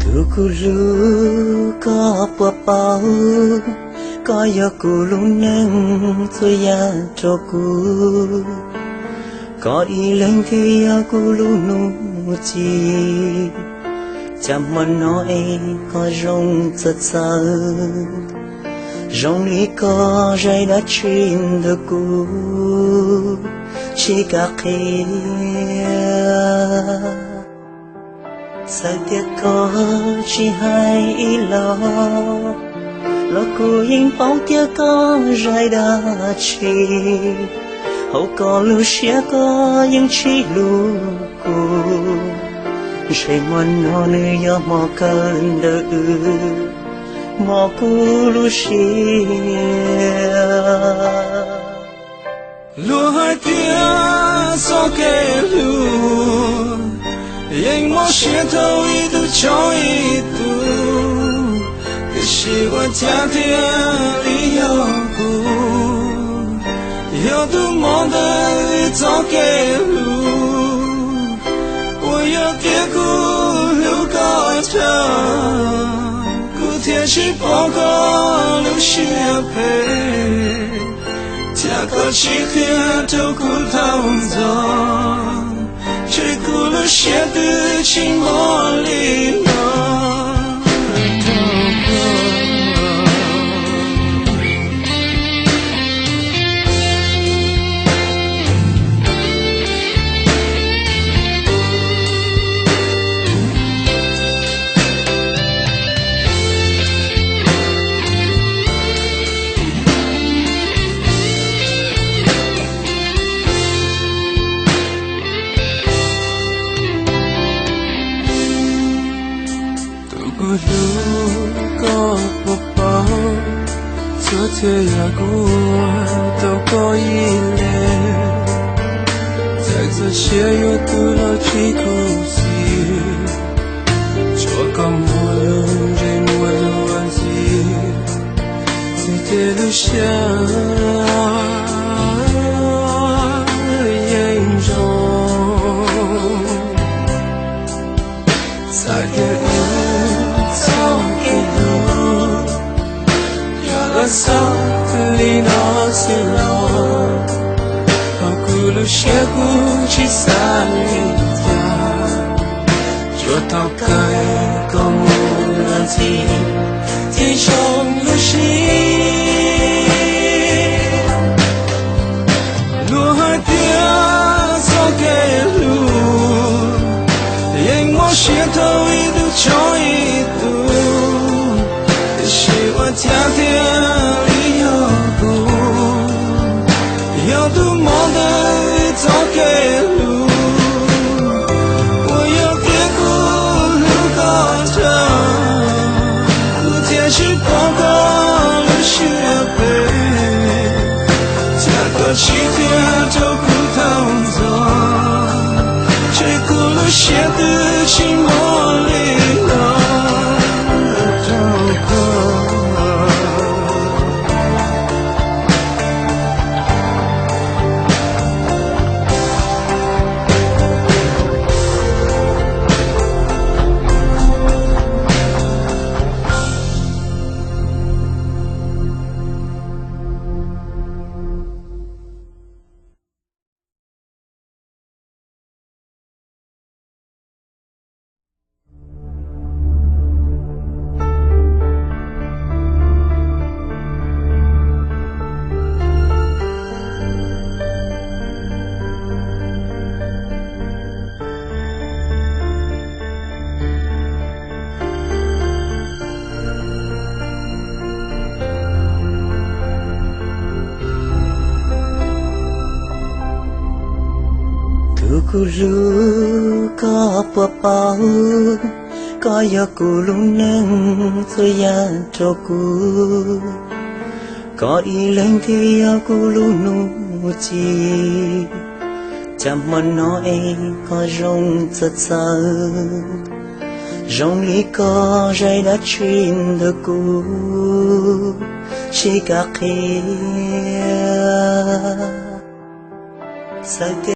Tus kuv hlub, koj puas paub, koj yog kuv lub neej txhua yam rau kuv. Koj ib leeg thiaj yog kuv lub nuj ci, cas hmo no es koj zoo txawv txawv, zoo li koj zais dab tsi ntawm kuv tsis kam qhia. Txawm tias koj tsis hais ib los, los kuv yeej paub tias koj zais dab tsi. Hauv koj lub siab koj yeej tsis hlub kuv. Ntshe hmo no nws yog hmo kawg ntawm wb, hmo kuv lub siab. Luag hais tias txoj kev hlub yeej mob siab thaum ib tug tshoob ib tug, tiam sis ua cas thiaj li yog kuv, yog tus mob ntawm wb txoj kev hlub. Puas yog tias kuv hlub koj tshaj, kuv thiaj tsis pom koj lub siab phem, cas koj tsis qhia rau kuv thaum ntxov, ntshe kuv lub siab twb tsis mob li no. Tus kuv hlub, koj puas paub, txhua txhia yam kuv ua tau koj ib leeg, txhais txoj sia yuav tu los tsis khuv xim, tsuas koj muaj lub ntsej muag luag ntxhi, txhais tes lub siab yeej zoo. Txawm tias wb txoj kev hlub yog laj xav li no xwb los, hauv kuv lub siab kuv tsis xav li cas, tsuas tau kawg koj mus los ntxhi thiaj zoo lub siab. Luag hais tias txoj kev hlub yeej mob siab thaum ib tug tshoob ib tug, tiam sis ua cas thiaj li yog kuv, yog tus mob ntawm wb txoj kev hlub. Puas yog tias kuv hlub koj tshaj, kuv thiaj tsis pom koj lub siab phem, cas koj tsis qhia rau kuv thaum ntxov, ntshe kuv lub siab twb tsis mob li no rau koj. Tus kuv hlub, koj puas paub, koj yog kuv lub neej txhua yam rau kuv. Koj ib leeg thiaj yog kuv lub nuj ci, cas hmo no es koj zoo txawv txawv, zoo li koj zais dab tsi ntawm kuv tsis kam qhia. Txawm tias